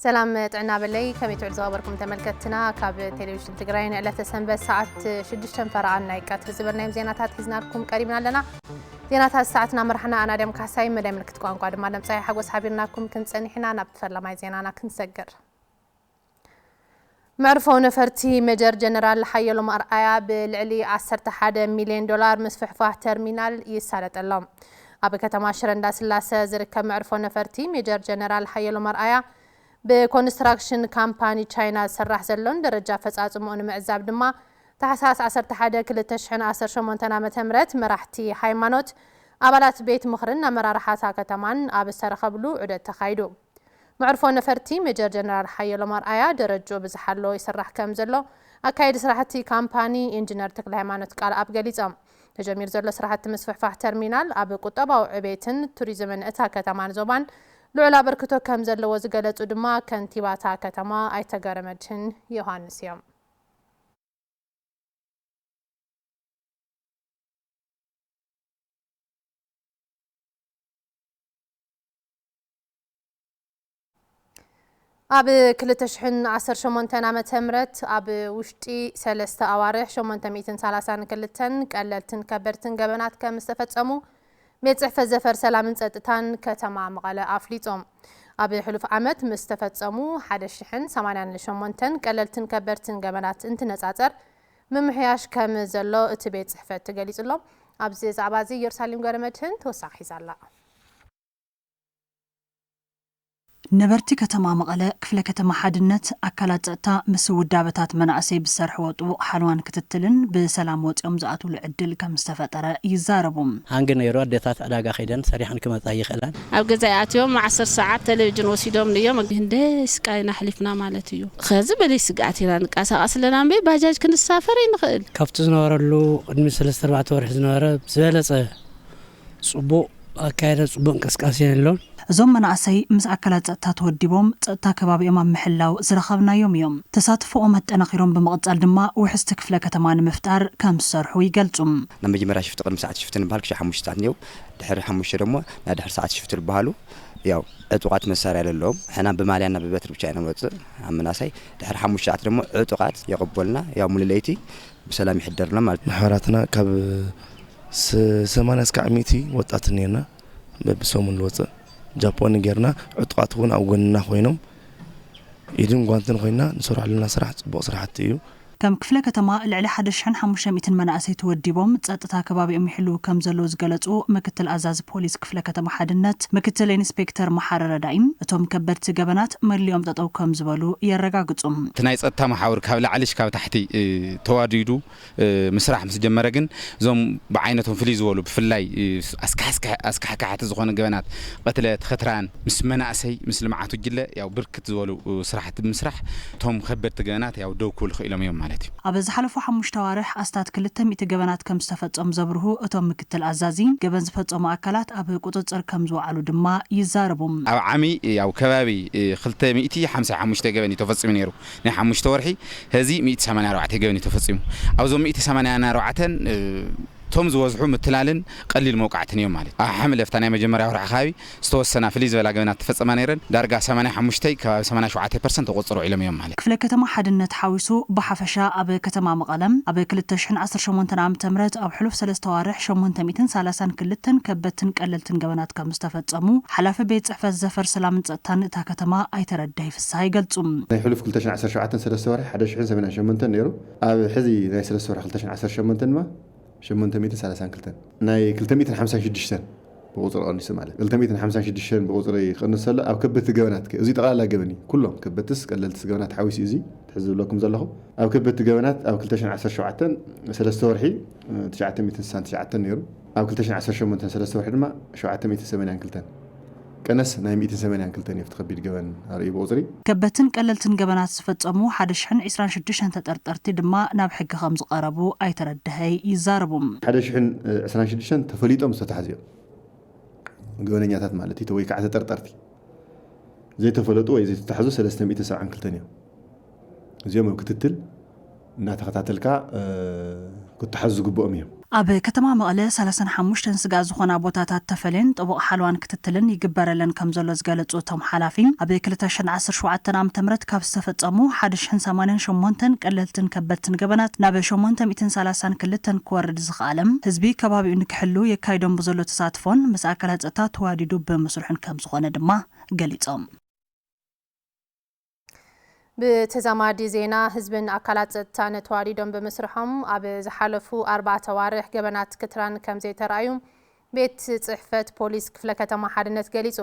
ሰላም ጥዕና በለይ። ከመይ ትውዕሉ ዝኸበርኩም ተመልከትትና? ካብ ቴሌቪዥን ትግራይ ንዕለተ ሰንበት ሰዓት ሽዱሽተ ፈረቓን ናይ ቀትሪ ዝበልናዮም ዜናታት ሒዝናልኩም ቀሪብና ኣለና። ዜናታት ሰዓትና መርሓና ኣናድያም ካሕሳይ፣ መዳይ ምልክት ቋንቋ ድማ ድምፃዊ ሓጎስ ሓቢርናኩም ክንፀኒሕና። ናብ ፈላማይ ዜናና ክንሰግር። መዕርፎ ነፈርቲ ሜጀር ጀነራል ሓየሎም ኣርኣያ ብልዕሊ ዓሰርተ ሓደ ሚልዮን ዶላር ምስፍሕፋሕ ተርሚናል ይሳለጥ ኣሎ። ኣብ ከተማ ሽረ እንዳስላሰ ዝርከብ መዕርፎ ነፈርቲ ሜጀር ጀነራል ሓየሎም ኣርኣያ ብኮንስትራክሽን ካምፓኒ ቻይና ዝስራሕ ዘሎን ደረጃ ኣፈፃፅምኡ ንምዕዛብ ድማ ታሕሳስ ዓሰርተ ሓደ ክልተ ሽሕን ዓሰርተ ሸሞንተን ዓመተ ምህረት መራሕቲ ሃይማኖት፣ ኣባላት ቤት ምኽርን ኣመራርሓ እታ ከተማን ኣብ ዝተረኸብሉ ዑደት ተኻይዱ። መዕርፎ ነፈርቲ ሜጀር ጀነራል ሓየሎም ኣርኣያ ደረጅኡ ብዝሓሎ ይስራሕ ከም ዘሎ ኣካየዲ ስራሕቲ ካምፓኒ ኢንጂነር ተክለ ሃይማኖት ቃልኣብ ገሊጾም። ተጀሚሩ ዘሎ ስራሕቲ ምስፍሕፋሕ ተርሚናል ኣብ ቁጠባዊ ዕቤትን ቱሪዝምን እታ ከተማን ዞባን ልዑል ኣበርክቶ ከም ዘለዎ ዝገለጹ ድማ ከንቲባ እታ ከተማ ኣይተ ገብረመድህን ዮሃንስ እዮም። ኣብ ክልተ ሽሕን ዓሰርተ ሸሞንተን ዓመተ ምህረት ኣብ ውሽጢ ሰለስተ ኣዋርሕ ሸሞንተ ሚእትን ሰላሳን ክልተን ቀለልትን ከበድትን ገበናት ከም ዝተፈጸሙ ቤት ጽሕፈት ዘፈር ሰላምን ጸጥታን ከተማ መቐለ ኣፍሊጦም። ኣብ ሕሉፍ ዓመት ምስ ተፈጸሙ ሓደ ሽሕን ሰማንያን ሸሞንተን ቀለልትን ከበድትን ገበናት እንትነጻጸር ምምሕያሽ ከም ዘሎ እቲ ቤት ጽሕፈት ተገሊጹ ኣሎ። ኣብዚ ዛዕባ እዚ ኢየሩሳሌም ገብረመድህን ተወሳኺ ሒዛ ኣላ። ነበርቲ ከተማ መቐለ ክፍለ ከተማ ሓድነት ኣካላት ጸጥታ ምስ ውዳበታት መናእሰይ ብዝሰርሕዎ ጥቡቕ ሓልዋን ክትትልን ብሰላም ወጺኦም ዝኣትውሉ ዕድል ከም ዝተፈጠረ ይዛረቡ። ሃንግ ነይሩ፣ ኣዴታት ዕዳጋ ከይደን ሰሪሐን ክመጻ ይኽእላን። ኣብ ገዛ ኣትዮም ዓሰርተ ሰዓት ቴሌቪዥን ወሲዶም ንዮም። ክንደይ ስቃይና ኣሕሊፍና ማለት እዩ። ከዚ በለይ ስግኣት ኢና ንቀሳቐስ ኣለና እምበይ ባጃጅ ክንሳፈር ኣይንኽእል። ካብቲ ዝነበረሉ ቅድሚ ሰለስተ ኣርባዕተ ወርሒ ዝነበረ ዝበለጸ ጽቡቕ ኣካየደ፣ ጽቡቕ እንቅስቃሴ የሎን። እዞም መናእሰይ ምስ ኣካላት ጸጥታ ተወዲቦም ጸጥታ ከባቢኦም ኣብ ምሕላው ዝረኸብናዮም እዮም። ተሳትፎኦም ኣጠናኺሮም ብምቕጻል ድማ ውሕስቲ ክፍለ ከተማ ንምፍጣር ከም ዝሰርሑ ይገልጹ። ናብ መጀመርያ ሽፍቲ ቅድሚ ሰዓት ሽፍቲ ንበሃል ክሻ ሓሙሽተ ሰዓት ነይሩ። ድሕሪ ሓሙሽተ ደሞ ናይ ድሕሪ ሰዓት ሽፍቲ ዝበሃሉ ያው ዕጡቓት መሳርያ ዘለዎም ሕና ብማልያና ብበትሪ ብቻ ኢና ንወጽእ። ኣብ መናእሰይ ድሕሪ ሓሙሽተ ሰዓት ደሞ ዕጡቓት የቐበሉና፣ ያው ሙሉ ለይቲ ብሰላም ይሕደርና ማለት እዩ። ማሕበራትና ካብ ስ-፣ ሰማንያ እስካዕ ሚእቲ ወጣት እኒኤና። በብሰሙን ንወፅእ ጃፖኒ ጌርና፣ ዕጡቓት እውን ኣብ ጎንና ኮይኖም ኢድን ጓንትን ኮይና ንሰርሖ ዘለና ስራሕ ፅቡቕ ስራሕቲ እዩ። ከም ክፍለ ከተማ ልዕሊ ሓደ ሽሕን ሓሙሽተ ሚእትን መናእሰይ ተወዲቦም ጸጥታ ከባቢኦም ይሕልዉ ከም ዘለዉ ዝገለጹ ምክትል ኣዛዚ ፖሊስ ክፍለ ከተማ ሓድነት ምክትል ኢንስፔክተር መሓረ ረዳኢ፣ እቶም ከበድቲ ገበናት መሊኦም ጠጠው ከም ዝበሉ የረጋግጹ። እቲ ናይ ጸጥታ መሓውር ካብ ላዕሊ ክሳብ ታሕቲ፣ እ፣ ተዋዲዱ፣ እ፣ ምስራሕ ምስ ጀመረ ግን እዞም ብዓይነቶም ፍልይ ዝበሉ ብፍላይ፣ እ፣ ኣስካሕስካሕ-፣ ኣስካሕካሕቲ ዝኾነ ገበናት ቅትለት፣ ኽትራን ምስ መናእሰይ ምስ ልምዓት ጉጅለ ያው ብርክት ዝበሉ፣ እ፣ ስራሕቲ ብምስራሕ እቶም ከበድቲ ገበናት ያው ደው ክብሉ ክኢሎም እዮም ማለት እዩ። ኣብ ዝሓለፉ ሓሙሽተ ኣዋርሕ ኣስታት ክልተ ሚእቲ ገበናት ከም ዝተፈጸሙ ዘብርሁ እቶም ምክትል ኣዛዚ፣ ገበን ዝፈጸሙ ኣካላት ኣብ ቁጽጽር ከም ዝወዓሉ ድማ ይዛረቡ። ኣብ ዓሚ ያው ከባቢ፣ እ፣ ክልተ ሚእቲ ሓምሳ ሓሙሽተ ገበን እዩ ተፈጺሙ ነይሩ። ናይ ሓሙሽተ ወርሒ ሀዚ ሚእቲ ሰማንያ ኣርባዕተ ገበን እዩ ተፈጺሙ። ኣብዞም ሚእቲ ሰማንያ ኣርባዕተን፣ እ፣ እቶም ዝበዝሑ ምትላልን ቀሊል መውቃዕትን እዮም ማለት እዩ። ኣብ ሓምለ ፍታ ናይ መጀመርያ ወርሒ ከባቢ ዝተወሰና ፍልይ ዝበላ ገበናት ተፈጸማ ነይረን። ዳርጋ ሰማንያ ሓሙሽተ ከባቢ ሰማንያ ሸውዓተ ፐርሰንት ተቆጽሩ ውዒሎም እዮም ማለት እዩ። ክፍለ ከተማ ሓድነት ሓዊሱ ብሓፈሻ ኣብ ከተማ መቐለም ኣብ ክልተ ሽሕን ዓሰርተ ሸሞንተን ዓመተ ምህረት ኣብ ሕሉፍ ሰለስተ ዋርሕ ሸሞንተ ሚእትን ሰላሳን ክልተን ከበድትን ቀለልትን ገበናት ከም ዝተፈጸሙ ሓላፊ ቤት ጽሕፈት ዘፈር ሰላምን ጸጥታን እታ ከተማ ኣይተ ረዳይ ፍስሃ ይገልጹ። ናይ ሕሉፍ ክልተ ሽሕን ዓሰርተ ሸውዓተን ሰለስተ ወርሒ ሓደ ሽሕን ሰማንያን ሸሞንተን ነይሩ። ኣብ ሕዚ ናይ ሰለስተ ወርሒ ክልተ ሽሕን ዓሰርተ ሸሞንተን ድማ ሸሞንተ ሚእትን ሰላሳን ክልተን። ናይ ክልተ ሚእትን ሓምሳን ሽዱሽተን ብቁጽሪ ቀኒሱ ማለት። ክልተ ሚእትን ሓምሳን ሽዱሽተን ብቁጽሪ ክቕንስ ከሎ ኣብ ከበድቲ ገበናት ከ-፣ እዚ ጠቕላላ ገበን እዩ። ኩሎም ከበድትስ ቀለልትስ ገበናት ሓዊሱ እዩ እዚ ትሕዚ ዝብለኩም ዘለኹ። ኣብ ከበድቲ ገበናት ኣብ ክልተ ሽሕን ዓሰርተ ሸውዓተን ሰለስተ ወርሒ፣ እ፣ ትሽዓተ ሚእትን ስሳን ትሽዓተን ነይሩ። ኣብ ክልተ ሽሕን ዓሰርተ ሸሞንተን ሰለስተ ወርሒ ድማ ሸውዓተ ሚእትን ሰማንያን ክልተን። ቀነስ ናይ ሚእትን ሰማንያን ክልተን እዩ ኣብቲ ከቢድ ገበን ኣርእዩ ብቁጽሪ። ከበድትን ቀለልትን ገበናት ዝፈጸሙ ሓደ ሽሕን ዕስራን ሽዱሽተን ተጠርጠርቲ ድማ ናብ ሕጊ ከም ዝቐረቡ ኣይተ ረዳሀይ ይዛረቡ። ሓደ ሽሕን ዕስራን ሽዱሽተን ተፈሊጦም ዝተታሕዙ እዮም። ገበነኛታት ማለት እዩ፣ ወይ ከዓ ተጠርጠርቲ። ዘይተፈለጡ ወይ ዘይተታሕዙ ሰለስተ ሚእትን ሰብዓን ክልተን እዮም። እዚኦም ኣብ ክትትል እናተኸታተልካ፣ እ፣ ክትሓዙ ዝግብኦም እዮም። ኣብ ከተማ መቐለ ሰላሳን ሓሙሽተን ስጋእ ዝኾና ቦታታት ተፈልየን ጥቡቕ ሓለዋን ክትትልን ይግበረለን ከም ዘሎ ዝገለጹ እቶም ሓላፊ፣ ኣብ ክልተ ሽሕን ዓሰርተ ሸውዓተን ዓመተ ምህረት ካብ ዝተፈጸሙ ሓደ ሽሕን ሰማንያን ሸሞንተን ቀለልትን ከበድትን ገበናት ናብ ሸሞንተ ሚእትን ሰላሳን ክልተን ክወርድ ዝኸኣለ ህዝቢ ከባቢኡ ንክሕሉ የካይዶም ብዘሎ ተሳትፎን ምስ ኣካላት ጸጥታ ተዋዲዱ ብምስርሑን ከም ዝኾነ ድማ ገሊጾም። ብተዛማዲ ዜና፣ ህዝብን ኣካላት ጸጥታን ተዋዲዶም ብምስርሖም ኣብ ዝሓለፉ ኣርባዕተ ኣዋርሕ ገበናት ክትራን ከም ዘይተራእዩ ቤት ጽሕፈት ፖሊስ ክፍለ ከተማ ሓድነት ገሊጹ።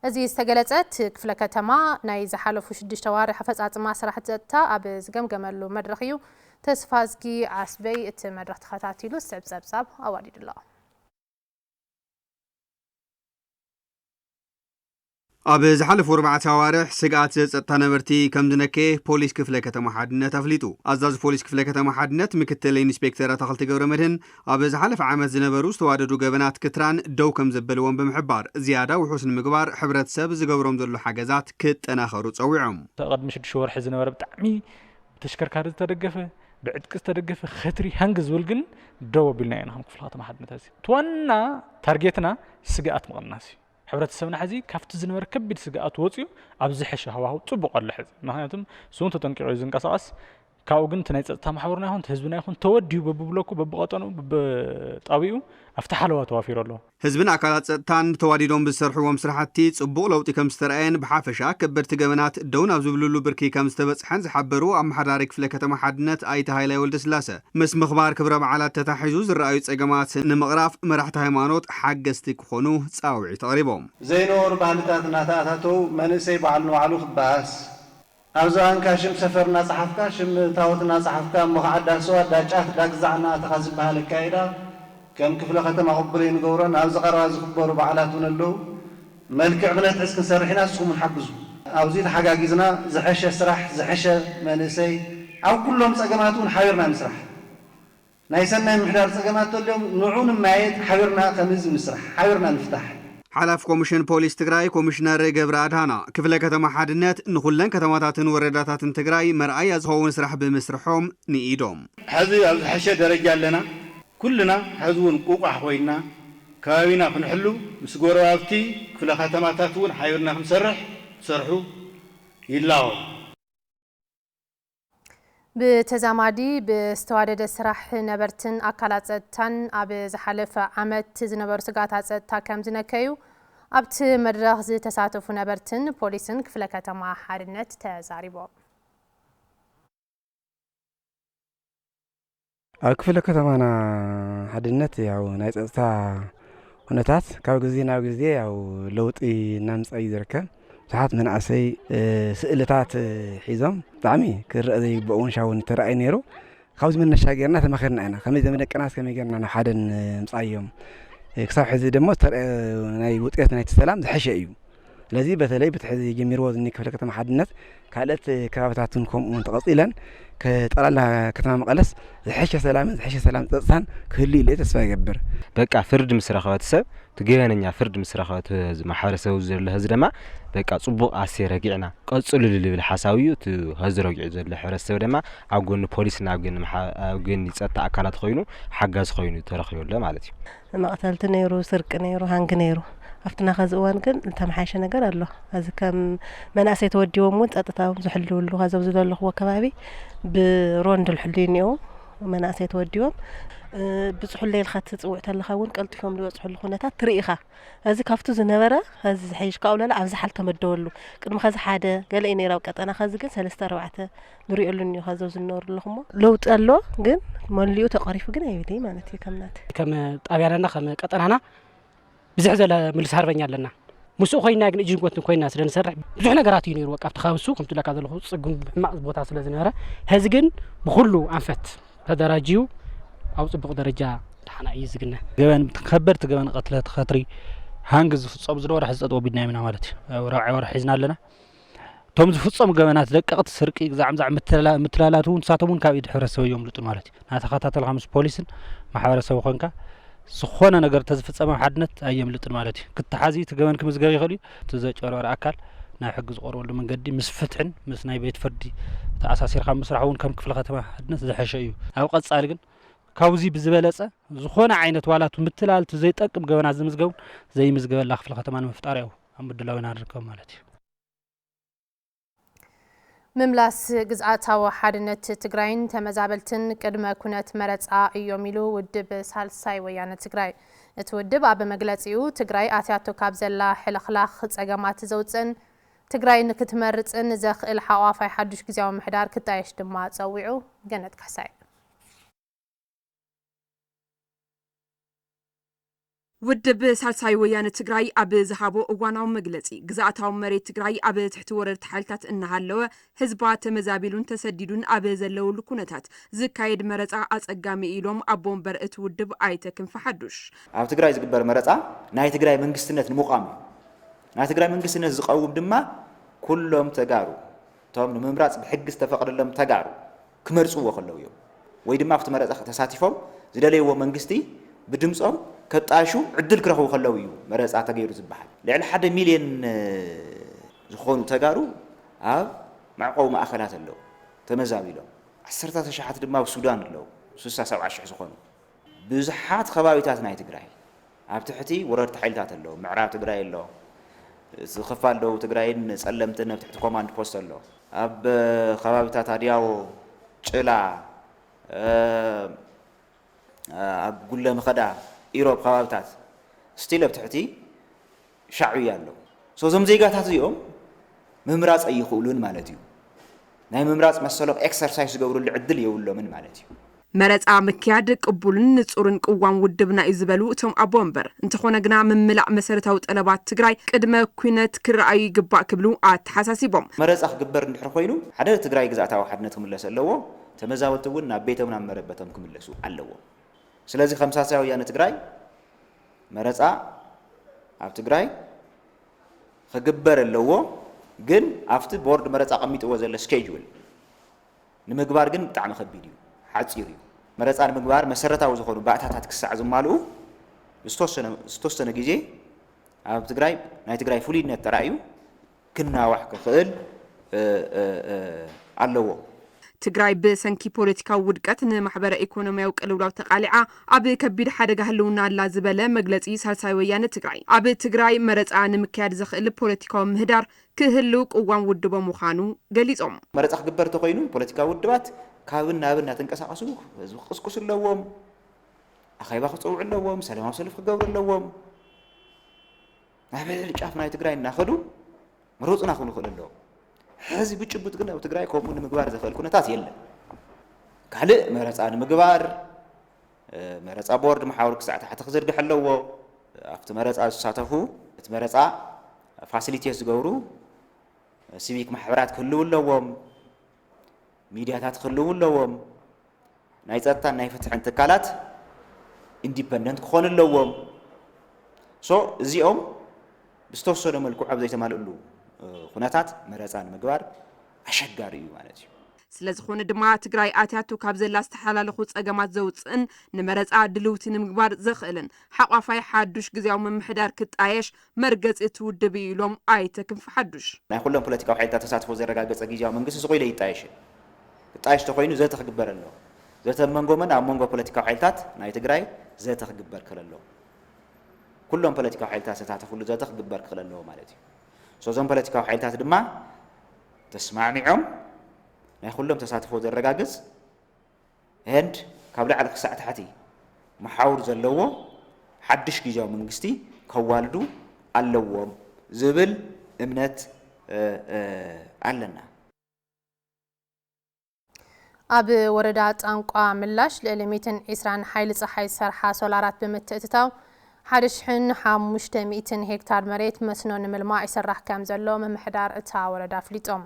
እዚ ዝተገለጸ እቲ ክፍለ ከተማ ናይ ዝሓለፉ ሽዱሽተ ኣዋርሕ ኣፈጻጽማ ስራሕቲ ጸጥታ ኣብ ዝገምገመሉ መድረኽ እዩ። ተስፋዝጊ ዓስበይ እቲ መድረኽ ተኸታቲሉ ሰብ ጸብጻብ ኣዋዲዱ ኣሎ። ኣብ ዝሓለፉ ኣርባዕተ ኣዋርሕ ስግኣት ጸጥታ ነበርቲ ከም ዝነከየ ፖሊስ ክፍለ ከተማ ሓድነት ኣፍሊጡ። ኣዛዚ ፖሊስ ክፍለ ከተማ ሓድነት ምክትል ኢንስፔክተር ኣታኽልቲ ገብረ መድህን ኣብ ዝሓለፈ ዓመት ዝነበሩ ዝተዋደዱ ገበናት ክትራን ደው ከም ዘበልዎም ብምሕባር ዝያዳ ውሑስ ንምግባር ሕብረተሰብ ዝገብሮም ዘሎ ሓገዛት ክጠናኸሩ ጸዊዖም። ቅድሚ ሽዱሽተ ወርሒ ዝነበረ ብጣዕሚ ብተሽከርካሪ ዝተደገፈ ብዕጥቂ ዝተደገፈ ከትሪ ሃንግ ዝብል ግን ደው ኣቢልና ኢና ከም ክፍለ ከተማ ሓድነት። እዚ እቲ ዋና ታርጌትና ስግኣት ምቕናስ እዩ። ሕብረተሰብና ሕዚ ካብቲ ዝነበረ ከቢድ ስግኣት ወፂኡ ኣብ ዝሐሸ ሃዋህው ፅቡቕ ኣሎ ሕዚ። ምክንያቱም ስውን ተጠንቂቑ እዩ ዝንቀሳቐስ። ካብኡ ግን እቲ ናይ ፀጥታ ማሕበርና ይኹን እቲ ህዝብና ይኹን ተወዲቡ በብብሎኩ በብቐጠኑ በብጣቢኡ ኣብቲ ሓለዋ ተዋፊሩ ኣሎ። ህዝብን ኣካላት ፀጥታን ተዋዲዶም ብዝሰርሕዎም ስራሕቲ ፅቡቕ ለውጢ ከም ዝተረኣየን ብሓፈሻ ከበድቲ ገበናት ደው ናብ ዝብልሉ ብርኪ ከም ዝተበፅሐን ዝሓበሩ ኣመሓዳሪ ክፍለ ከተማ ሓድነት ኣይተ ሃይላይ ወልደስላሰ፣ ምስ ምኽባር ክብረ በዓላት ተታሒዙ ዝረኣዩ ፀገማት ንምቕራፍ መራሕቲ ሃይማኖት ሓገዝቲ ክኾኑ ፃውዒት ኣቕሪቦም። ዘይነበሩ ባህልታት እናተኣታተው መንእሰይ ባዕሉ ንባዕሉ ክበኣስ፣ ኣብ ዝባንካ ሽም ሰፈር እናፀሓፍካ፣ ሽም ታቦት እናፀሓፍካ፣ እሞ ከዓ ዳ ስዋ፣ ዳ ጫት፣ ዳ ግዛዕ እናኣተኻ ዝበሃል ኣካይዳ ከም ክፍለ ከተማ ቅቡል ኣይንገብሮን። ኣብዚ ቀረባ ዝኽበሩ በዓላት እውን ኣለዉ። መልክዕ ክነትሕዝ ክንሰርሕ ኢና፣ ንስኹም እውን ሓግዙ። ኣብዚ ተሓጋጊዝና ዝሐሸ ስራሕ፣ ዝሐሸ መንእሰይ፣ ኣብ ኩሎም ፀገማት እውን ሓቢርና ንስራሕ። ናይ ሰናይ ምሕዳር ጸገማት ተልዮም ንዑ ንመያየጥ፣ ሓቢርና ከም ህዝቢ ንስራሕ፣ ሓቢርና ንፍታሕ። ሓላፊ ኮሚሽን ፖሊስ ትግራይ ኮሚሽነር ገብረ ኣድሃና፣ ክፍለ ከተማ ሓድነት ንኹለን ከተማታትን ወረዳታትን ትግራይ መርኣያ ዝኸውን ስራሕ ብምስርሖም ንኢዶም። ሕዚ ኣብ ዝሐሸ ደረጃ ኣለና። ኩልና ሕዚ እውን ቁቋሕ ኮይንና ከባቢና ክንሕሉ ምስ ጎረባብቲ ክፍለ ከተማታት እውን ሓቢርና ክንሰርሕ ክሰርሑ ይላቦ። ብተዛማዲ ብዝተዋደደ ስራሕ ነበርትን ኣካላት ጸጥታን ኣብ ዝሓለፈ ዓመት ዝነበሩ ስግኣታት ጸጥታ ከም ዝነከዩ ኣብቲ መድረኽ ዝተሳተፉ ነበርትን ፖሊስን ክፍለ ከተማ ሓድነት ተዛሪቦም። ኣብ ክፍለ ከተማና ሓድነት ያው ናይ ጸጥታ ኩነታት ካብ ግዜ ናብ ግዜ ያው ለውጢ እናምጻእ እዩ ዝርከብ። ብዙሓት መናእሰይ ስእልታት ሒዞም ብጣዕሚ ክረአ ዘይግበኦ እውን ሻውን ተራእዩ ነይሩ። ካብዚ መነሻ ጌርና ተማኺርና ኢና። ከመይ ዘመደቀናስ ከመይ ጌርና ናብ ሓደ ንምጻዮም ክሳብ ሕዚ ደሞ ዝተረአ ናይ ውጤት ናይቲ ሰላም ዝሐሸ እዩ። ስለዚ በተለይ ብቲ ሕዚ ጀሚርዎ ዝኒ ክፍለ ከተማ ሓድነት ካልኦት ከባብታትን ከምኡ እውን ተቐጺለን ከጠቓልላ ከተማ መቐለስ ዝሐሸ ሰላምን ዝሐሸ ሰላም ጸጥታን ክህሉ ኢለ ተስፋ ይገብር። በቃ ፍርድ ምስ ረኸበ እቲ ሰብ እቲ ገበነኛ ፍርድ ምስ ረኸበ እቲ ህዝቢ ማሕበረሰብ ዘሎ ህዝቢ ድማ በቃ ጽቡቕ ኣሴ ረጊዕና ቀጽሉሉ ልብል ሓሳብ እዩ። እቲ ህዝቢ ረጊዑ ዘሎ ሕብረተሰብ ድማ ኣብ ጎኒ ፖሊስን ኣብ ጎኒ መሓ- ኣብ ጎኒ ጸጥታ ኣካላት ኮይኑ ሓጋዚ ኮይኑ ተረኺቡ ኣሎ ማለት እዩ። መቕተልቲ ነይሩ፣ ስርቂ ነይሩ፣ ሃንጊ ነይሩ። ኣብቲ ናኸዚ እዋን ግን ዝተመሓየሸ ነገር ኣሎ። እዚ ከም መናእሰይ ተወዲቦም እውን ጸጥታኦም ዝሕልውሉ ካብዞም ዝደለኽዎ ከባቢ ብሮንድ ዝሕልዩ እኒኦ መናእሰይ ተወዲቦም ብፅሑለይ ኢልካ ትፅውዕ ተለኻ እውን ቀልጢፎም ዝበፅሑሉ ኩነታት ትርኢ ኢኻ። እዚ ካብቱ ዝነበረ እዚ ዝሐይሽ ካብኡ ለለ ኣብዚ ሓል ተመደበሉ ቅድሚ ከዚ ሓደ ገለ እዩ ነይሩ ኣብ ቀጠና ከዚ ግን ሰለስተ ኣርባዕተ ንሪኦሉ እኒኦ ካብዞም ዝነበሩ ኣለኹሞ ለውጢ ኣሎ ግን መሊኡ ተቐሪፉ ግን ኣይብል ማለት እዩ ከምናት ከም ጣብያናና ከም ቀጠናና ብዝሕ ዘለ ምልስ ሃርበኛ ኣለና። ምስኡ ኮይና ግን እጅን ጎትን ኮይና ስለ ንሰርሕ ብዙሕ ነገራት እዩ ነይሩ። በቃ ኣብቲ ከባቢ እሱ ከምቲ ለካ ዘለኹ ጽጉም ሕማቕ ቦታ ስለ ዝነበረ፣ ሐዚ ግን ብኹሉ ኣንፈት ተደራጅዩ ኣብ ጽቡቕ ደረጃ ደሓና እዩ ዝግነ። ገበን ከበድቲ ገበን ቀትለት ከትሪ ሃንግ ዝፍጸሙ ዝነበሩ ሕዚ ጸጥ ወቢድናዮም ኢና ማለት እዩ። ኣብ ራብዓይ ወርሒ ሒዝና ኣለና። እቶም ዝፍጸሙ ገበናት ደቀቕቲ ስርቂ፣ ግዛዕምዛዕ፣ ምትላላት እውን ንሳቶም እውን ካብ ኢድ ሕብረተሰብ እዮም ልጡን ማለት እዩ። እናተኸታተልካ ምስ ፖሊስን ማሕበረሰብ ኮንካ ዝኾነ ነገር እንተዝፍጸም ኣብ ሓድነት ኣየምልጥን ማለት እዩ። ክተሓዝ እዩ፣ እቲ ገበን ክምዝገብ ይኽእል እዩ። እቲ ዘጨርበረ ኣካል ናብ ሕጊ ዝቐርበሉ መንገዲ ምስ ፍትሕን ምስ ናይ ቤት ፍርዲ ተኣሳሲርካ ምስራሕ እውን ከም ክፍለ ከተማ ሓድነት ዝሐሸ እዩ። ኣብ ቀጻሊ ግን ካብዚ ብዝበለጸ ዝኾነ ዓይነት ዋላ እቲ ምትላል እቲ ዘይጠቅም ገበናት ዝምዝገቡን ዘይምዝገበላ ክፍለ ከተማ ንምፍጣር ያው ኣብ ምድላው ኢና ንርከብ ማለት እዩ። ምምላስ ግዝኣታዊ ሓድነት ትግራይን ተመዛበልትን ቅድመ ኩነት መረፃ እዮም ኢሉ ውድብ ሳልሳይ ወያነ ትግራይ። እቲ ውድብ ኣብ መግለፂኡ ትግራይ ኣትያቶ ካብ ዘላ ሕልኽላኽ ፀገማት ዘውፅእን ትግራይ ንክትመርፅን ዘኽእል ሓቋፋይ ሓዱሽ ግዝያዊ ምሕዳር ክጣየሽ ድማ ፀዊዑ። ገነት ካሕሳይ። ውድብ ሳልሳይ ወያነ ትግራይ ኣብ ዝሃቦ እዋናዊ መግለፂ፣ ግዝኣታዊ መሬት ትግራይ ኣብ ትሕቲ ወረርቲ ሓይልታት እናሃለወ፣ ህዝባ ተመዛቢሉን ተሰዲዱን ኣብ ዘለውሉ ኩነታት ዝካየድ መረፃ ኣፀጋሚ ኢሎም ኣቦ ወንበር እቲ ውድብ ኣይተ ክንፈ ሓዱሽ። ኣብ ትግራይ ዝግበር መረፃ ናይ ትግራይ መንግስትነት ንምቋም እዩ። ናይ ትግራይ መንግስትነት ዝቐውም ድማ ኩሎም ተጋሩ፣ እቶም ንምምራፅ ብሕጊ ዝተፈቕደሎም ተጋሩ ክመርፅዎ ከለዉ እዮም። ወይ ድማ ኣብቲ መረፃ ተሳቲፎም ዝደለይዎ መንግስቲ ብድምፆም ከጣይሹ ዕድል ክረኽቡ ከለዉ እዩ መረፃ ተገይሩ ዝበሃል። ልዕሊ ሓደ ሚልዮን ዝኾኑ ተጋሩ ኣብ መዕቆቢ ማእኸላት ኣለዉ ተመዛቢሎም። ዓሰርታት ኣሽሓት ድማ ኣብ ሱዳን ኣለዉ፣ ስሳ ሰብዓ ሽሕ ዝኾኑ። ብዙሓት ከባቢታት ናይ ትግራይ ኣብ ትሕቲ ወረርቲ ሓይልታት ኣለዉ። ምዕራብ ትግራይ ኣሎ፣ እቲ ክፋል ደቡብ ትግራይን ጸለምትን ኣብ ትሕቲ ኮማንድ ፖስት ኣሎ። ኣብ ከባቢታት ኣድያቦ፣ ጭላ፣ ኣብ ጉለ ምኸዳ፣ ኢሮብ ከባቢታት ስቲል ኣብ ትሕቲ ሻዕብያ ኣለዉ። ሶ እዞም ዜጋታት እዚኦም ምምራፅ ኣይኽእሉን ማለት እዩ። ናይ ምምራፅ መሰሎም ኤክሰርሳይስ ዝገብርሉ ዕድል የብሎምን ማለት እዩ። መረፃ ምክያድ ቅቡልን ንፁርን ቅዋም ውድብና እዩ ዝበሉ እቶም ኣቦ ወንበር፣ እንተኾነ ግና ምምላእ መሰረታዊ ጠለባት ትግራይ ቅድመ ኩነት ክረኣዩ ይግባእ ክብሉ ኣተሓሳሲቦም። መረፃ ክግበር እንድሕር ኮይኑ ሓደ ትግራይ ግዝኣታዊ ሓድነት ክምለስ ኣለዎ፣ ተመዛበልቲ እውን ናብ ቤቶም ናብ መረበቶም ክምለሱ ኣለዎም። ስለዚ ከም ሳልሳይ ወያነ ትግራይ መረፃ ኣብ ትግራይ ክግበር ኣለዎ፣ ግን ኣብቲ ቦርድ መረፃ ኣቐሚጥዎ ዘሎ ስኬጁል ንምግባር ግን ብጣዕሚ ከቢድ እዩ፣ ሓፂር እዩ። መረፃ ንምግባር መሰረታዊ ዝኾኑ ባእታታት ክሳዕ ዝማልኡ ዝተወሰነ ግዜ ኣብ ትግራይ ናይ ትግራይ ፍሉይነት ተራእዩ ክናዋሕ ክኽእል ኣለዎ። ትግራይ ብሰንኪ ፖለቲካዊ ውድቀት ንማሕበረ ኢኮኖሚያዊ ቅልውላው ተቓሊዓ ኣብ ከቢድ ሓደጋ ህልውና ኣላ ዝበለ መግለፂ ሳልሳይ ወያነ ትግራይ፣ ኣብ ትግራይ መረፃ ንምክያድ ዘኽእል ፖለቲካዊ ምህዳር ክህልው ቅዋም ውድቦ ምዃኑ ገሊፆም። መረፃ ክግበር እንተኾይኑ ፖለቲካዊ ውድባት ካብን ናብን እናተንቀሳቐሱ ህዝቢ ክቕስቅሱ ኣለዎም፣ ኣኼባ ክፅውዑ ኣለዎም፣ ሰላማዊ ሰልፊ ክገብሩ ኣለዎም። ናብ ልዕሊ ጫፍ ናይ ትግራይ እናኸዱ ምሩፅና ክብሉ ይኽእሉ ኣለዉ። ሕዚ ብጭቡጥ ግን ኣብ ትግራይ ከምኡ ንምግባር ዘኽእል ኩነታት የለን። ካልእ መረፃ ንምግባር መረፃ ቦርድ መሓውር ክሳዕ ታሕቲ ክዝርግሕ ኣለዎ። ኣብቲ መረፃ ዝሳተፉ እቲ መረፃ ፋሲሊቴት ዝገብሩ ሲቪክ ማሕበራት ክህልዉ ኣለዎም፣ ሚድያታት ክህልዉ ኣለዎም። ናይ ፀጥታን ናይ ፍትሕን ትካላት ኢንዲፐንደንት ክኾኑ ኣለዎም። ሶ እዚኦም ብዝተወሰነ መልክዑ ኣብ ዘይተማልእሉ ኩነታት መረፃ ንምግባር ኣሸጋሪ እዩ ማለት እዩ። ስለዝኾነ ድማ ትግራይ ኣትያቶ ካብ ዘላ ዝተሓላለኹ ፀገማት ዘውፅእን ንመረፃ ድልውቲ ንምግባር ዘኽእልን ሓቋፋይ ሓዱሽ ግዝያዊ ምምሕዳር ክጣየሽ መርገፂ እቲ ውድብ እዩ ኢሎም ኣይተ ክንፈ ሓዱሽ። ናይ ኩሎም ፖለቲካዊ ሓይልታት ተሳትፎ ዘረጋገፀ ግዝያዊ መንግስቲ ስቕ ኢሉ ኣይጣየሽን። ክጣየሽ ተኾይኑ ዘተ ክግበር ኣለዎ። ዘተ ኣብ መንጎ መን? ኣብ መንጎ ፖለቲካዊ ሓይልታት ናይ ትግራይ ዘተ ክግበር ክኽእል ኣለዎ። ኩሎም ፖለቲካዊ ሓይልታት ዝተሳተፍሉ ዘተ ክግበር ክኽእል ኣለዎ ማለት እዩ። ሶ እዞም ፖለቲካዊ ሓይልታት ድማ ተስማዕሚዖም ናይ ኩሎም ተሳትፎ ዘረጋግፅ and ካብ ላዕሊ ክሳዕ ታሕቲ መሓውር ዘለዎ ሓድሽ ግዝያዊ መንግስቲ ከዋልዱ ኣለዎም ዝብል እምነት ኣለና። ኣብ ወረዳ ጣንቋ ምላሽ ልዕሊ ሚእትን ዒስራን ሓይሊ ፀሓይ ዝሰርሓ ሶላራት ብምትእትታው ሓደ ሽሕን ሓሙሽተ ሚእትን ሄክታር መሬት መስኖ ንምልማዕ ይስራሕ ከም ዘሎ ምምሕዳር እታ ወረዳ ኣፍሊጦም።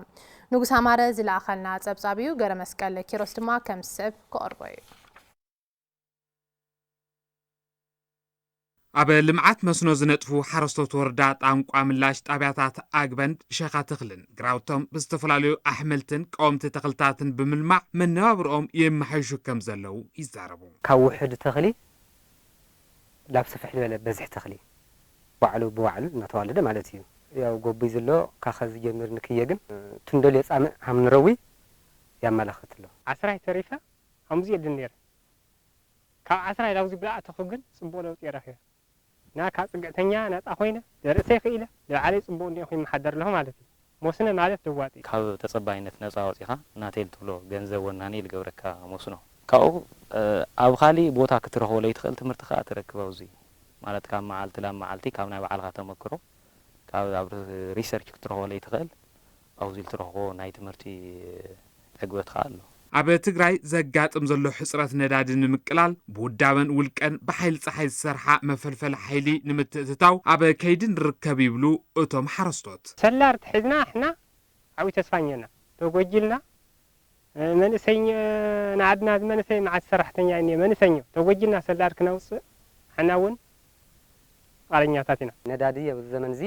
ንጉስ ኣማረ ዝለኣኸልና ፀብፃብ እዩ፣ ገረመስቀል ኪሮስ ድማ ከም ዝስዕብ ክቐርቦ እዩ። ኣብ ልምዓት መስኖ ዝነጥፉ ሓረስቶት ወረዳ ጣንቋ ምላሽ ጣብያታት ኣግበንድ፣ ሸኻ ተኽልን ግራውቶም ብዝተፈላለዩ ኣሕምልትን ቀወምቲ ተኽልታትን ብምልማዕ መነባብርኦም የመሓይሹ ከም ዘለዉ ይዛረቡ። ካብ ውሑድ ተኽሊ ናብ ስፍሕ ዝበለ በዝሒ ተኽሊ ባዕሉ ብባዕሉ እናተዋለደ ማለት እዩ። ያው ጎቡይ ዝሎ ካኸ ዝጀምር ንክየ ግን ትንደል የጻምእ ሃምንረዊ ያመላኽት ኣሎ። ዓስራይ ተሪፈ ኣምዚ የድን ነይረ። ካብ ዓስራይ ላብዚ ብላዕ ተኹ ግን ጽቡቕ ለውጢ ረኺበ። ና ካብ ጽግዕተኛ ነጻ ኮይነ፣ ንርእሰይ ክኢለ፣ ንባዕለይ ጽቡቕ እኒኦ ክይመሓደር ኣለኹ ማለት እዩ። ሞስነ ማለት ለዋጢ እዩ። ካብ ተጸባይነት ነጻ ወጺኻ ናተይ ልትብሎ ገንዘብ ወናኒ ልገብረካ ሞስኖ። ካብኡ ኣብ ካሊእ ቦታ ክትረኽቦ ለይትኽእል ትምህርቲ ከኣ ትረክብ ኣብዚ። ማለት ካብ መዓልቲ ላብ መዓልቲ ካብ ናይ ባዕልኻ ተመክሮ ካብ ኣብ ሪሰርች ክትረኽቦ ለይትኽእል ኣብዚ ልትረኽቦ ናይ ትምህርቲ ዕግበት ከኣ ኣሎ። ኣብ ትግራይ ዘጋጥም ዘሎ ሕፅረት ነዳዲ ንምቅላል ብውዳበን ውልቀን ብሓይሊ ፀሓይ ዝሰርሓ መፈልፈሊ ሓይሊ ንምትእትታው ኣብ ከይዲ ንርከብ ይብሉ እቶም ሓረስቶት። ሰላር ተሒዝና ኣሕና ዓብይ ተስፋ እኒኦና ተጎጂልና መንእሰይ ንዓድና እዚ መንእሰይ መዓት ሰራሕተኛ እኒኦ መንእሰይ እኒኦ ተጎጂልና ሰላር ክነውፅእ ኣሕና እውን ቃለኛታት ኢና። ነዳዲ ኣብዚ ዘመን እዚ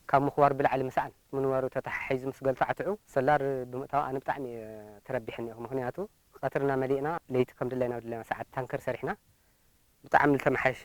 ካብ ምኽባሩ ብላዕሊ ምስኣን ምንባሩ ተተሓሒዙ ምስ ገልቱ ዓትዑ ሰላር ብምእታው ኣነ ብጣዕሚ እየ ተረቢሐ እኒኦኹ። ምኽንያቱ ቐትርና መሊእና ለይቲ ከም ድላይና ብድላይና ሰዓት ታንከር ሰሪሕና ብጣዕሚ ዝተመሓየሸ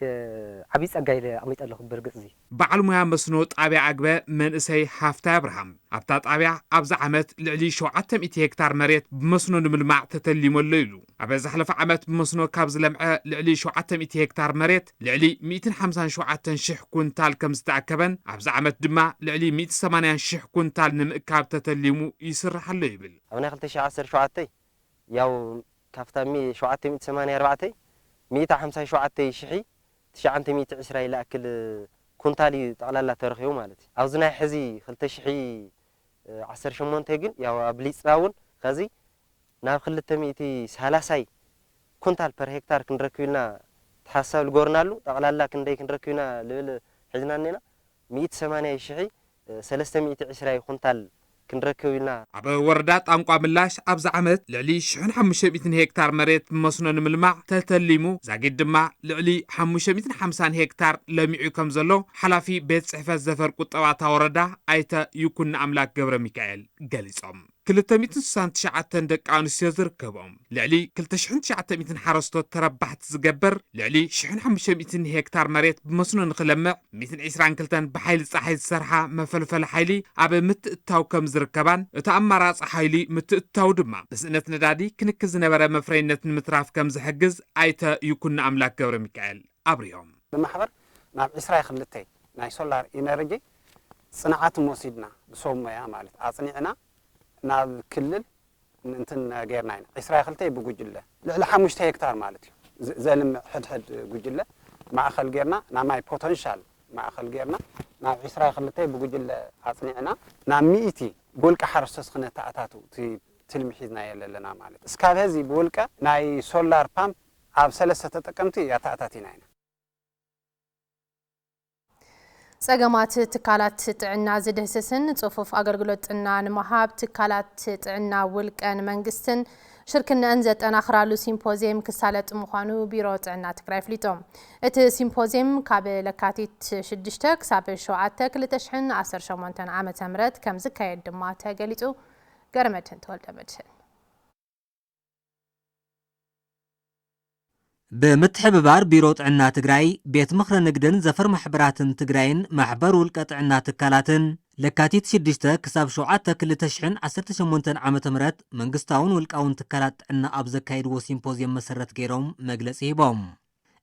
ዓብዪ ጸጋ ኢለ ኣቕሚጠ ኣለኹ። ብርግጽ እዚ። በዓል ሞያ መስኖ ጣብያ ኣግበ መንእሰይ ሃፍታይ ኣብርሃም ኣብታ ጣብያ ኣብዚ ዓመት ልዕሊ ሸውዓተ ሚእቲ ሄክታር መሬት ብመስኖ ንምልማዕ ተተሊሙ ኣሎ ኢሉ። ኣብ ዝሓለፈ ዓመት ብመስኖ ካብ ዝለምዐ ልዕሊ ሸውዓተ ሚእቲ ሄክታር መሬት ልዕሊ ሚእትን ሓምሳን ሸውዓተን ሽሕ ኩንታል ከም ዝተኣከበን ኣብዚ ዓመት ድማ ልዕሊ ሚእቲ ሰማንያን ሽሕ ኩንታል ንምእካብ ተተሊሙ ይስራሕ ኣሎ ይብል። ኣብ ናይ ክልተ ሽሕ ዓሰርተ ሸውዓተ ያው ካብታ ሚ ሸውዓተ ሚእቲ ሰማንያ ኣርባዕተ ሚእቲ ሓምሳ ሸውዓተ ሽሕ ትሽዓተ ሚእቲ ዕስራ ይኣክል ኩንታል እዩ ጠቕላላ ተረኺቡ ማለት እዩ። ኣብዚ ናይ ሕዚ ክልተ ሽሕ ዓሰርተ ሸሞንተ ግን ያው ኣብሊፅና እውን ከዚ ናብ ክልተ ሚእቲ ሰላሳይ ኩንታል ፐር ሄክታር ክንረክብ ኢልና ተሓሳብ ልጎርናሉ ጠቕላላ ክንደይ ክንረክብ ኢና ልብል ሒዝና እኔና ሚእቲ ሰማንያ ሽሕ ሰለስተ ሚእቲ ዕስራ ኩንታል ክንረክብ ኢልና። ኣብ ወረዳ ጣንቋ ምላሽ ኣብዚ ዓመት ልዕሊ ሽሕን ሓሙሽተ ሚእትን ሄክታር መሬት ብመስኖ ንምልማዕ ተተሊሙ ዛጊድ ድማ ልዕሊ ሓሙሽተ ሚእትን ሓምሳን ሄክታር ለሚዑ ከም ዘሎ ሓላፊ ቤት ፅሕፈት ዘፈር ቁጠባ እታ ወረዳ ኣይተ ይኩን ኣምላክ ገብረ ሚካኤል ገሊፆም። ክልተ ሚእትን ስሳን ትሽዓተን ደቂ ኣንስትዮ ዝርከቦም ልዕሊ ክልተ ሽሕን ትሽዓተ ሚእትን ሓረስቶት ተረባሕቲ ዝገብር ልዕሊ ሽሕን ሓሙሽተ ሚእትን ሄክታር መሬት ብመስኖ ንኽለምዕ ሚእትን ዕስራን ክልተን ብሓይሊ ጸሓይ ዝሰርሓ መፈልፈሊ ሓይሊ ኣብ ምትእትታው ከም ዝርከባን እቲ ኣማራጺ ሓይሊ ምትእትታው ድማ ብስእነት ነዳዲ ክንኪ ዝነበረ መፍረይነት ንምትራፍ ከም ዝሕግዝ ኣይተ ይኩን ኣምላክ ገብረ ሚካኤል ኣብሪሆም። ብማሕበር ናብ ዕስራ ክልተ ናይ ሶላር ኢነርጂ ፅንዓት ወሲድና ብሰብ ሞያ ማለት ኣፅኒዕና ናብ ክልል እንትን ጌርና ኢና። ዕስራ ክልተ ብጉጅለ ልዕሊ ሓሙሽተ ሄክታር ማለት እዩ ዘልምዕ ሕድሕድ ጉጅለ ማእኸል ጌርና ናብ ማይ ፖተንሻል ማእኸል ጌርና ናብ ዕስራ ክልተ ብጉጅለ ኣፅኒዕና ናብ ሚእቲ ብውልቂ ሓረስቶት ክነተኣታቱ ትልሚ ሒዝና የለለና ማለት እስካብ ሀዚ ብውልቀ ናይ ሶላር ፓምፕ ኣብ ሰለስተ ተጠቀምቲ ኣተኣታቲና ኢና። ጸገማት ትካላት ጥዕና ዝድህስስን ጽፉፍ ኣገልግሎት ጥዕና ንምሃብ ትካላት ጥዕና ውልቀን መንግስትን ሽርክነአን ዘጠናኽራሉ ሲምፖዝየም ክሳለጥ ምዃኑ ቢሮ ጥዕና ትግራይ ኣፍሊጡ። እቲ ሲምፖዝየም ካብ ለካቲት ሽዱሽተ ክሳብ ሸውዓተ ክልተ ሽሕን ዓሰርተ ሸሞንተን ዓመተ ምህረት ከም ዝካየድ ድማ ተገሊጹ። ገረመድህን ተወልደ መድህን። ብምትሕብባር ቢሮ ጥዕና ትግራይ፣ ቤት ምኽሪ ንግድን ዘፈር ማሕበራትን ትግራይን ማሕበር ውልቀ ጥዕና ትካላትን ለካቲት ሽዱሽተ ክሳብ ሸውዓተ ክልተ ሽሕን ዓሰርተ ሸሞንተን ዓመተ ምህረት መንግስታውን ውልቃውን ትካላት ጥዕና ኣብ ዘካየድዎ ሲምፖዝየም መሰረት ገይሮም መግለፂ ሂቦም።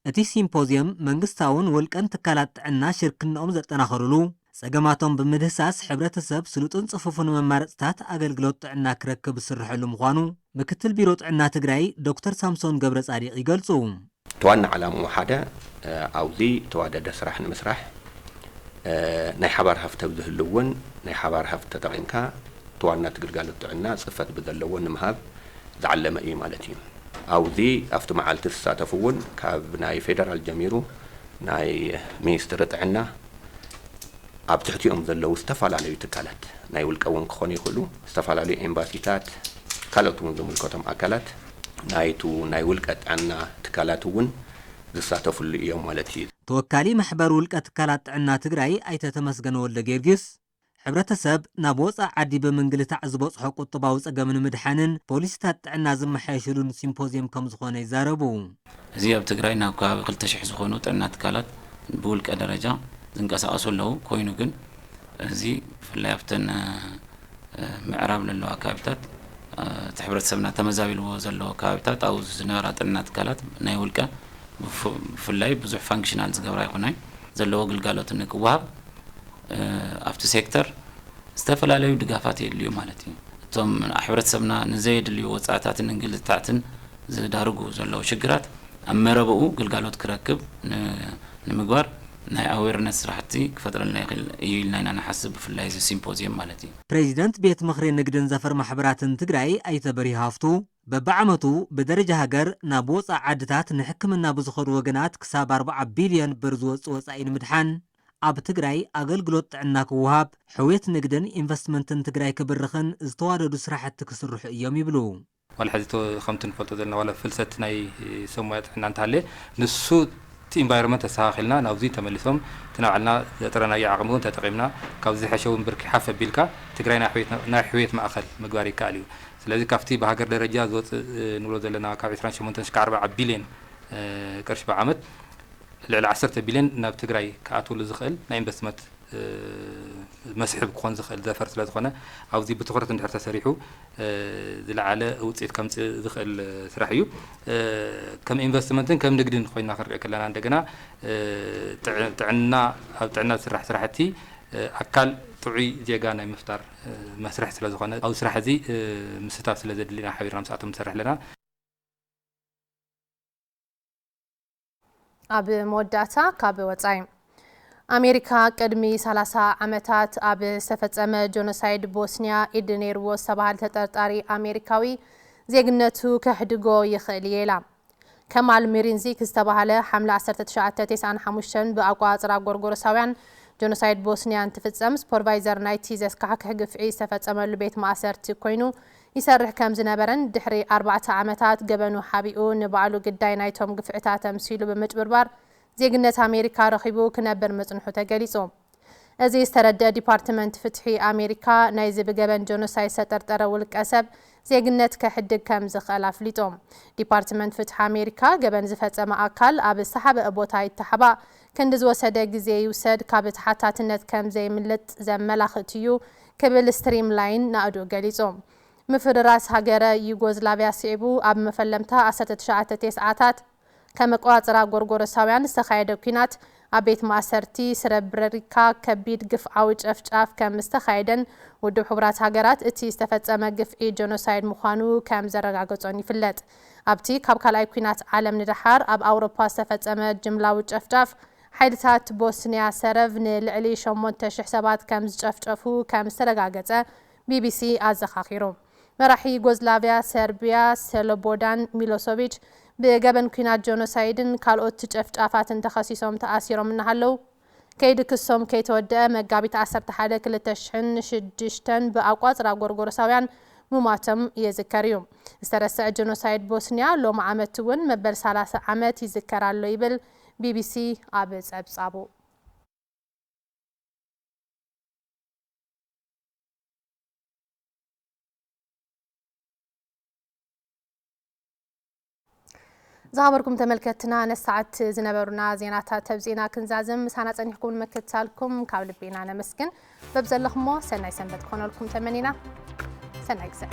እቲ ሲምፖዝየም መንግስታውን ውልቀን ትካላት ጥዕና ሽርክንኦም ዘጠናኸሩሉ፣ ጸገማቶም ብምድህሳስ ሕብረተሰብ ስሉጥን ጽፉፍን መማረጽታት ኣገልግሎት ጥዕና ክረክብ ዝስርሐሉ ምዃኑ ምክትል ቢሮ ጥዕና ትግራይ ዶክተር ሳምሶን ገብረጻዲቕ ይገልጹ። እቲ ዋና ዕላምኡ ሓደ ኣብዚ ተዋደደ ስራሕ ንምስራሕ ናይ ሓባር ሃፍቲ ኣብ ዝህሉ እውን ናይ ሓባር ሃፍቲ ተጠቒምካ እቲ ዋና እቲ ግልጋሎት ጥዕና ፅፈት ብዘለዎ ንምሃብ ዝዓለመ እዩ ማለት እዩ። ኣብዚ ኣብቲ መዓልቲ ዝሳተፉ እውን ካብ ናይ ፌደራል ጀሚሩ ናይ ሚኒስትሪ ጥዕና ኣብ ትሕቲኦም ዘለዉ ዝተፈላለዩ ትካላት ናይ ውልቀ እውን ክኾኑ ይኽእሉ፣ ዝተፈላለዩ ኤምባሲታት፣ ካልኦት እውን ዝምልከቶም ኣካላት ናይቱ ናይ ውልቀ ጥዕና ትካላት እውን ዝሳተፍሉ እዮም ማለት እዩ። ተወካሊ ማሕበር ውልቀ ትካላት ጥዕና ትግራይ ኣይተ ተመስገን ወልደ ጊዮርጊስ፣ ሕብረተሰብ ናብ ወፃእ ዓዲ ብምንግልታዕ ዝበፅሖ ቁጠባዊ ፀገም ንምድሓንን ፖሊሲታት ጥዕና ዝመሓየሽሉን ሲምፖዝየም ከምዝኾነ ይዛረቡ። እዚ ኣብ ትግራይ ናብ ከባቢ ክልተ ሽሕ ዝኾኑ ጥዕና ትካላት ብውልቀ ደረጃ ዝንቀሳቐሱ ኣለዉ። ኮይኑ ግን እዚ ብፍላይ ኣብተን ምዕራብ ዘለዋ ከባቢታት፣ እቲ ሕብረተሰብና ተመዛቢልዎ ዘለዎ ከባቢታት ኣብኡ ዝነበራ ጥዕና ትካላት ናይ ውልቀ ብፍላይ ብዙሕ ፋንክሽናል ዝገብራ ይኹናይ ዘለዎ ግልጋሎት ንክወሃብ ኣብቲ ሴክተር ዝተፈላለዩ ድጋፋት የድልዩ ማለት እዩ። እቶም ሕብረተሰብና ንዘየድልዩ ወፃእታትን እንግልታዕትን ዝዳርጉ ዘለዉ ሽግራት ኣብ መረበኡ ግልጋሎት ክረክብ ንምግባር ናይ ኣዌርነት ስራሕቲ ክፈጥረልና ይኽእል እዩ ኢልና ኢና ንሓስብ፣ ብፍላይ እዚ ሲምፖዚየም ማለት እዩ። ፕሬዚደንት ቤት ምኽሪ ንግድን ዘፈር ማሕበራትን ትግራይ ኣይተ በሪህ ሃፍቱ፣ በብዓመቱ ብደረጃ ሃገር ናብ ወፃኢ ዓድታት ንሕክምና ብዝኸዱ ወገናት ክሳብ ኣርባዓ ቢልዮን ብር ዝወፅእ ወፃኢ ንምድሓን ኣብ ትግራይ ኣገልግሎት ጥዕና ክወሃብ፣ ሕውየት ንግድን ኢንቨስትመንትን ትግራይ ክብርኽን ዝተዋደዱ ስራሕቲ ክስርሑ እዮም ይብሉ። ዋላ ሕዚ ተ- ከምቲ ንፈልጦ ዘለና ዋላ ፍልሰት ናይ ሰብ ሞያ ጥዕና እንተሃለየ ንሱ እቲ ኢንቫይሮንመንት ተስተኻኺልና ናብዚ ተመሊሶም እቲ ናባዕልና ዘጥረናዮ ዓቕሚ እውን ተጠቒምና ካብ ዝሐሸ እውን ብርኪ ሓፍ ኣቢልካ ትግራይ ናይ ሕውየት ናይ ሕውየት ማእኸል ምግባር ይከኣል እዩ። ስለዚ ካብቲ ብሃገር ደረጃ ዝወፅእ ንብሎ ዘለና ካብ ዕስራን ሸሞንተን እስካብ ኣርባዓ ቢልዮን ቅርሺ ብዓመት ልዕሊ ዓሰርተ ቢልዮን ናብ ትግራይ ክኣትወሉ ዝኽእል ናይ ኢንቨስትመንት መስሕብ ክኾን ዝኽእል ዘፈር ስለ ዝኾነ ኣብዚ ብትኹረት እንድሕር ተሰሪሑ ዝለዓለ ውፅኢት ከምፅእ ዝኽእል ስራሕ እዩ። ከም ኢንቨስትመንትን ከም ንግድን ኮይና ክንሪኦ ከለና እንደገና ጥዕና ኣብ ጥዕና ዝስራሕ ስራሕቲ ኣካል ጥዑይ ዜጋ ናይ ምፍጣር መስርሕ ስለ ዝኾነ ኣብዚ ስራሕ እዚ ምስታፍ ስለ ዘድሊ ኢና ሓቢርና ምስኣቶም ንሰርሕ ኣለና። ኣብ መወዳእታ ካብ ወጻኢ። ኣሜሪካ ቅድሚ ሰላሳ ዓመታት ኣብ ዝተፈጸመ ጆኖሳይድ ቦስኒያ ኢድ ነይርዎ ዝተባህለ ተጠርጣሪ ኣሜሪካዊ ዜግነቱ ከሕድጎ ይኽእል እየ ኢላ። ከማል ሚሪንዚክ ዝተባህለ ሓምለ ዓሰርተ ትሽዓተ ተስዓን ሓሙሽተን ብኣቋጽራ ጎርጎሮሳውያን ጆኖሳይድ ቦስኒያ እንትፍጸም ሱፐርቫይዘር ናይቲ ዘስካሕክሕ ግፍዒ ዝተፈጸመሉ ቤት ማእሰርቲ ኮይኑ ይሰርሕ ከም ዝነበረን ድሕሪ ኣርባዕተ ዓመታት ገበኑ ሓቢኡ ንባዕሉ ግዳይ ናይቶም ግፍዕታት ተምሲሉ ብምጭብርባር ዜግነት ኣሜሪካ ረኺቡ ክነብር ምጽንሑ ተገሊጹ። እዚ ዝተረድአ ዲፓርትመንት ፍትሒ ኣሜሪካ ናይዚ ብገበን ጆኖሳይድ ዝተጠርጠረ ውልቀ ሰብ ዜግነት ከሕድግ ከም ዝኽእል ኣፍሊጡ። ዲፓርትመንት ፍትሒ ኣሜሪካ ገበን ዝፈጸመ ኣካል ኣብ ዝተሓብአ ቦታ ይተሓባእ፣ ክንዲ ዝወሰደ ግዜ ይውሰድ፣ ካብ ተሓታትነት ከም ዘይምልጥ ዘመላኽት እዩ ክብል ስትሪም ላይን ናእድኡ ገሊጹ። ምፍርራስ ሃገረ ዩጎዝላቪያ ስዒቡ ኣብ መፈለምታ ዓሰርተ ትሽዓተ ተስዓታት ከም ኣቆጻጽራ ጎርጎሮሳውያን ዝተኻየደ ኲናት ኣብ ቤት ማእሰርቲ ስረብረሪካ ከቢድ ግፍዓዊ ጨፍጫፍ ከም ዝተኻየደን ውድብ ሕቡራት ሃገራት እቲ ዝተፈጸመ ግፍዒ ጆኖሳይድ ምዃኑ ከም ዘረጋገጾን ይፍለጥ። ኣብቲ ካብ ካልኣይ ኲናት ዓለም ንደሓር ኣብ ኣውሮፓ ዝተፈጸመ ጅምላዊ ጨፍጫፍ ሓይልታት ቦስንያ ሰረቭ ንልዕሊ ሸሞንተ ሽሕ ሰባት ከም ዝጨፍጨፉ ከም ዝተረጋገጸ ቢቢሲ ኣዘኻኺሩ። መራሒ ዩጎዝላቪያ ሰርቢያ ሰሎቦዳን ሚሎሶቪች ብገበን ኲናት ጆኖሳይድን ካልኦት ጨፍጫፋትን ተኸሲሶም ተኣሲሮም እናሃለዉ ከይዲ ክሶም ከይተወደአ መጋቢት ዓሰርተ ሓደ ክልተ ሽሕን ሽዱሽተን ብኣቋጽራ ጎርጎሮሳውያን ምማቶም ይዝከር እዩ። ዝተረስዐ ጆኖሳይድ ቦስንያ ሎሚ ዓመት እውን መበል ሰላሳ ዓመት ይዝከር ኣሎ ይብል ቢቢሲ ኣብ ጸብጻቡ። ዝኸበርኩም ተመልከትና ነሰዓት ዝነበሩና ዜናታት ተብዚና ክንዛዝም ምሳና ጸኒሕኩም ንምክትታልኩም ካብ ልቢ ኢና ነመስግን። በብዘለኹሞ ሰናይ ሰንበት ክኾነልኩም ተመኒና። ሰናይ ግዜ።